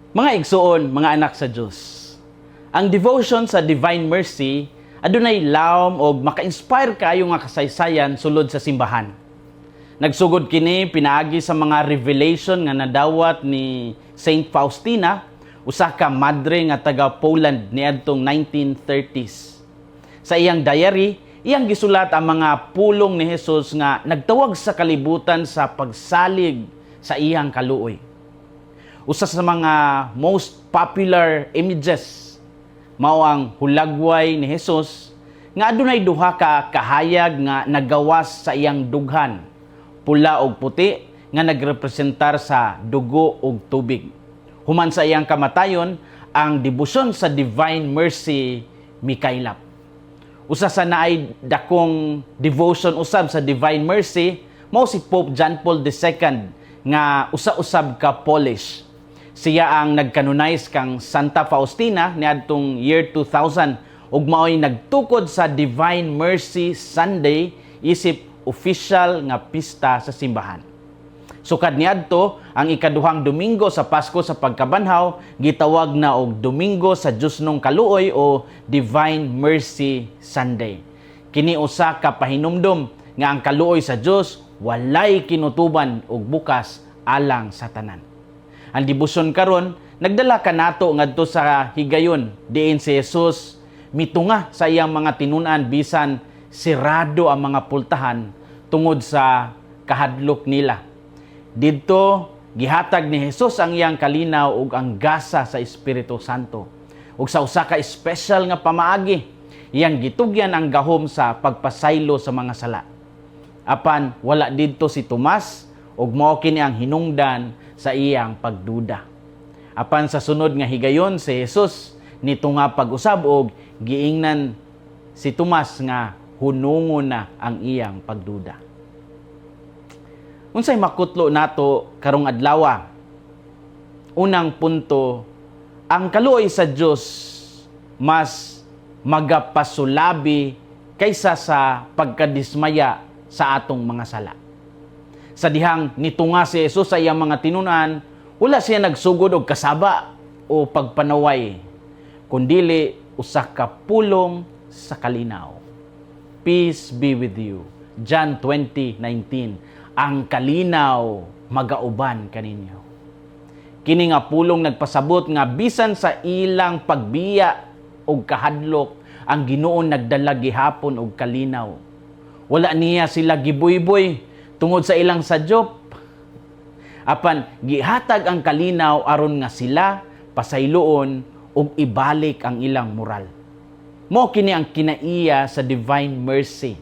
Mga igsuon, mga anak sa Dios. Ang devotion sa Divine Mercy adunay lawom og maka-inspire kayo nga kasaysayan sulod sa simbahan. Nagsugod kini pinaagi sa mga revelation nga nadawat ni Saint Faustina, usa ka madre nga taga Poland niadtong 1930s. Sa iyang diary, iyang gisulat ang mga pulong ni Jesus nga nagtawag sa kalibutan sa pagsalig sa iyang kaluoy. Usa sa mga most popular images mao ang hulagway ni Jesus nga adunay duha ka kahayag nga nagawas sa iyang dughan, pula og puti, nga nagrepresentar sa dugo ug tubig. Human sa iyang kamatayon, ang debosyon sa Divine Mercy mikaylap. Usa sa naay dakong devotion usab sa Divine Mercy mao si Pope John Paul II nga usa-usab ka Polish. Siya ang nagkanonize kang Santa Faustina niadtong year 2000 ug maoy nagtukod sa Divine Mercy Sunday isip official nga pista sa simbahan. Sukad niadto, ang ikaduhang Domingo sa Pasko sa Pagkabanhaw gitawag na og Domingo sa Diosnong Kaluoy o Divine Mercy Sunday. Kini usa ka pahinumdom nga ang kaluoy sa Dios walay kinutuban ug bukas alang sa tanan. Ang debosyon karon nagdala kanato ngadto sa higayon diin si Jesus mitunga sa iyang mga tinun-an bisan sirado ang mga pultahan tungod sa kahadlok nila. Didto gihatag ni Jesus ang iyang kalinaw ug ang gasa sa Espiritu Santo. Ug sa usa ka espesyal nga pamaagi, iyang gitugyan ang gahom sa pagpasaylo sa mga sala. Apan wala didto si Tomas ug mao kini ang hinungdan sa iyang pagduda. Apan sa sunod nga higayon, si Jesus nitunga pag-usab og giingnan si Tomas nga hunungon na ang iyang pagduda. Unsay makutlo nato karong adlaw? Unang punto, ang kaluoy sa Dios mas magapasulabi kaysa sa pagkadismaya sa atong mga sala. Sa dihang nitunga si Jesus sa iyang mga tinunan, wala siya nagsugod og kasaba o pagpanaway, kundili usa ka pulong sa kalinaw. "Peace be with you." John 20:19. Ang kalinaw magauban kaninyo. Kini nga pulong nagpasabot nga bisan sa ilang pagbiya og kahadlok, ang Ginoo nagdala gihapon og kalinaw. Wala niya sila gibuyboy tungod sa ilang sadyop. Apan gihatag ang kalinaw aron nga sila pasayloon ug ibalik ang ilang moral. Mao kini ang kinaiya sa Divine Mercy.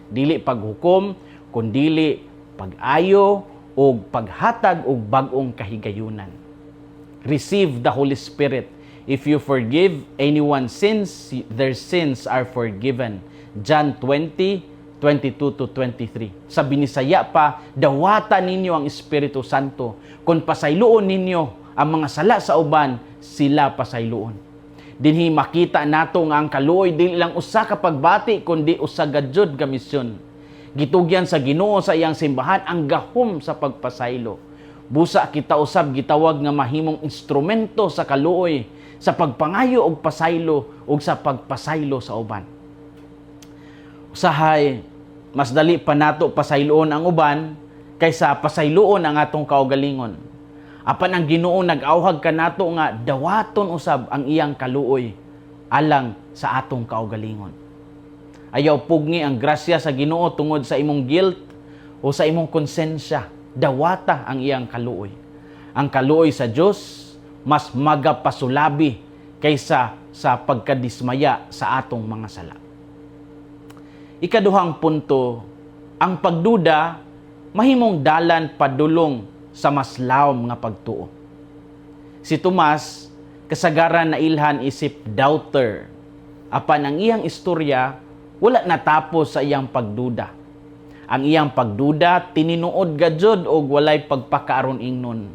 Dili paghukom, kundili pag-ayo ug paghatag og bag-ong kahigayunan. Receive the Holy Spirit. If you forgive anyone's sins, their sins are forgiven. John 20:22 to 23. Sa Binisaya pa, dawata ninyo ang Espiritu Santo. Kung pasayloon ninyo ang mga sala sa uban, sila pasayloon. Dinhi makita nato nga ang kaluoy dili lang usa ka pagbati kundi usa gajud ka misyon. Gitugyan sa Ginoo sa iyang simbahan ang gahom sa pagpasaylo. Busa kita usab gitawag nga mahimong instrumento sa kaluoy sa pagpangayo og pasaylo ug sa pagpasaylo sa uban. Usahay mas dali pa nato pasayloon ang uban kaysa pasayloon ang atong kaugalingon. Apan ang Ginoo nag-awhag kanato nga dawaton usab ang iyang kaluoy alang sa atong kaugalingon. Ayaw pugngi ang grasya sa Ginoo tungod sa imong guilt o sa imong konsensya. Dawata ang iyang kaluoy. Ang kaluoy sa Dios mas magapasulabi kaysa sa pagkadismaya sa atong mga sala. Ikaduhang punto, ang pagduda mahimong dalan padulong sa mas lawom nga pagtuo. Si Tomas kasagaran nailhan isip doubter. Apan ang iyang istorya wala natapos sa iyang pagduda. Ang iyang pagduda tininuod gajud og walay pagpakaaron ingnon.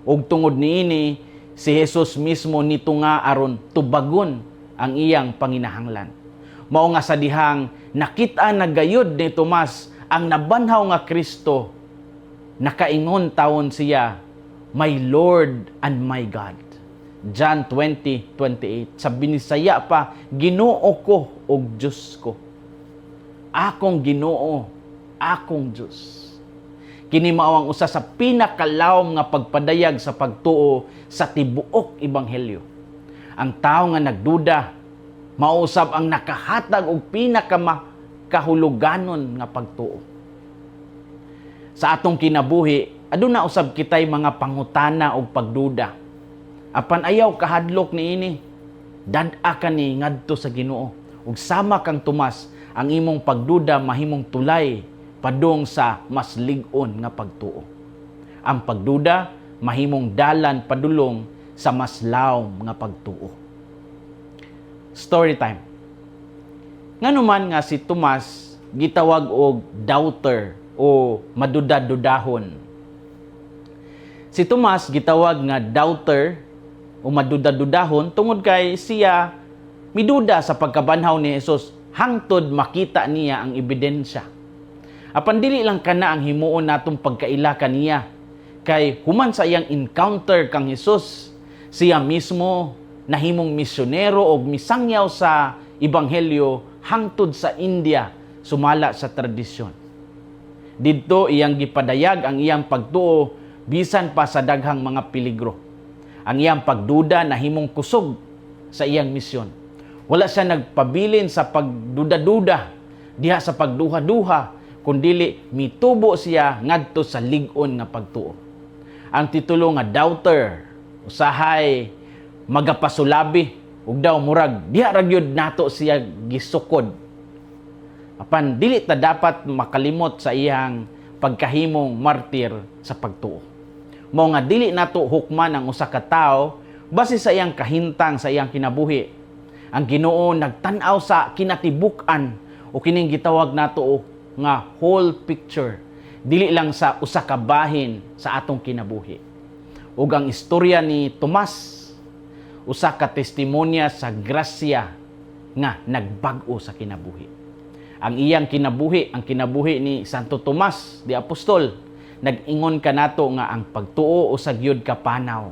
Og tungod niini, si Jesus mismo nitunga aron tubagon ang iyang panginahanglan. Mao nga sa dihang nakita na gayud ni Tomas ang nabanhaw nga Kristo, nakaingon tawon siya, "My Lord and my God." John 20:28. Sa Binisaya pa, "Ginoo ko ug Dios ko." Akong Ginoo, akong Dios. Kini mao ang usa sa pinakalawom nga pagpadayag sa pagtuo sa tibuok ebanghelyo. Ang tawo nga nagduda mao usab ang nakahatag og pinakamahuluganon nga pagtuo. Sa atong kinabuhi, aduna usab kitay mga pangutana og pagduda. Apan ayaw kahadlok niini. Dad-a kani ngadto sa Ginoo. Ug sama kang Tomas, ang imong pagduda mahimong tulay padung sa mas lig-on nga pagtuo. Ang pagduda mahimong dalan padulong sa mas lawom nga pagtuo. Story time. Ngano man nga si Tomas gitawag og doubter o maduda-dudahon? Si Tomas gitawag nga doubter o maduda-dudahon tungod kay siya miduda sa pagkabanhaw ni Jesus hangtod makita niya ang ebidensya. Apan dili lang kana ang himuon natong pagkaila kaniya, kay human sa iyang encounter kang Jesus, siya mismo nahimong misyonero og misangyaw sa ebanghelyo hangtod sa India, sumala sa tradisyon. Didto iyang gipadayag ang iyang pagtuo bisan pa sa daghang mga peligro. Ang iyang pagduda nahimong kusog sa iyang misyon. Wala siya nagpabilin sa pagduda-duda diha sa pagduha-duha, kundili mitubo siya ngadto sa lig-on nga pagtuo. Ang titulo nga doubter usahay magapasulabi ug daw murag diha ra gyud nato siya gisukod. Apan dili ta dapat makalimot sa iyang pagkahimong martir sa pagtuo. Mao nga dili nato hukman ang usa ka tawo base sa iyang kahintang sa iyang kinabuhi. Ang Ginoo nagtan-aw sa kinatibuk-an o kining gitawag nato nga whole picture, dili lang sa usa ka bahin sa atong kinabuhi. Ug ang istorya ni Tomas usa ka testimonya sa grasya nga nagbag-o sa kinabuhi. Ang iyang kinabuhi, ang kinabuhi ni Santo Tomas the Apostol, nag-ingon kanato nga ang pagtuo usa gyud ka panaw.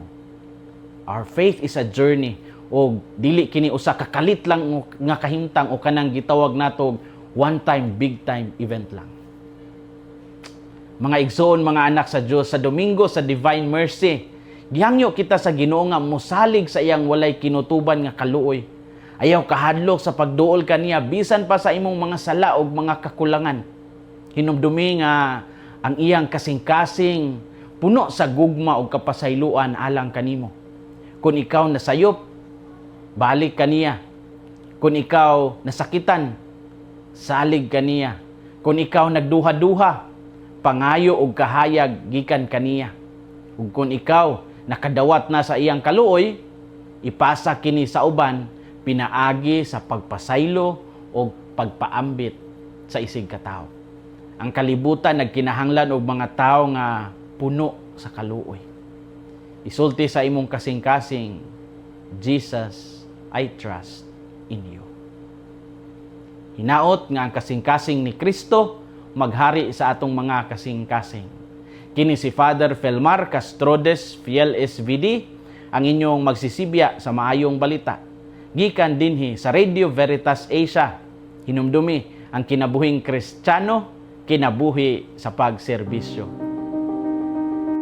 Our faith is a journey o dili kini usa ka kalit lang nga kahimtang o kanang gitawag nato one time, big time event lang. Mga igsoon, mga anak sa Dios, sa Domingo sa Divine Mercy, gihangyo kita sa Ginoo nga mosalig sa iyang walay kinutuban nga kaluoy. Ayaw kahadlok sa pagduol kaniya bisan pa sa imong mga sala ug mga kakulangan. Hinumdumi nga ang iyang kasing-kasing puno sa gugma ug kapasayloan alang kanimo. Kung ikaw nasayop, balik kaniya. Kung ikaw nasakitan, salig kaniya. Kung ikaw nagduha-duha, pangayo og kahayag gikan kaniya. Ug kung ikaw nakadawat na sa iyang kaluoy, ipasa kini sa uban pinaagi sa pagpasaylo o pagpaambit sa isig katawo. Ang kalibutan nagkinahanglan og mga tawo nga puno sa kaluoy. Isulti sa imong kasing-kasing, "Jesus, I trust in you." Hinaot nga ang kasing-kasing ni Kristo maghari sa atong mga kasing-kasing. Kini si Father Felmar Castrodes, Fiel SVD, ang inyong magsisibya sa maayong balita. Gikan dinhi sa Radio Veritas Asia. Hinumdumi ang kinabuhing Kristiyano, kinabuhi sa pagserbisyo.